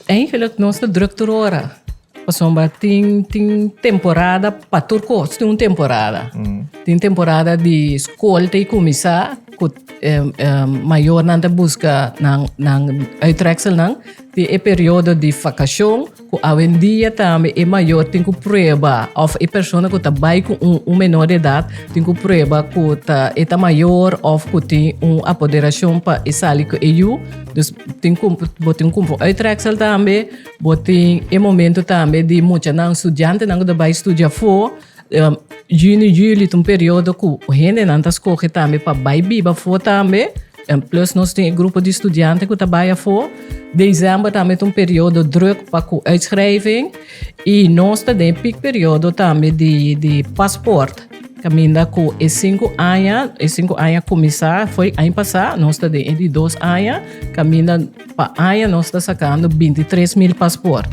Eigenlijk nos ta druk tur ora. Pasobra tin tin temporada pa tur kos, tin un temporada. Tin temporada di skol ta kuminsá ku mayornan ta buska nan nan uittrekselnan. Tin e periodo di vakashon ku awendia tambe e mayor tin ku prueba òf e persona ku ta bai ku un un menor di edat tin ku prueba ku ta e ta mayor òf ku tin un apoderashon pa e sali ku e yu. Dus tin ku bo tin ku kumpra un uittreksel tambe. Bo tin e momento tambe di muchanan, studiantenan ku ta bai studia afó. Juni, juli ta un periodo ku hendenan ta skohe tambe pa bai biba afó tambe. Plus nos tin e grupo di studiante ku ta bai afó. Desèmber tambe ta un periodo drùk pa ku uitschrijving. I nos ta den e piekperiodo tambe di di pasport. Kaminda ku e sinku aña, e sinku aña kuminsá fo'i aña pasá, nos ta den e di dos aña kaminda. Pa aña nos ta sacando 23 mil paspoort.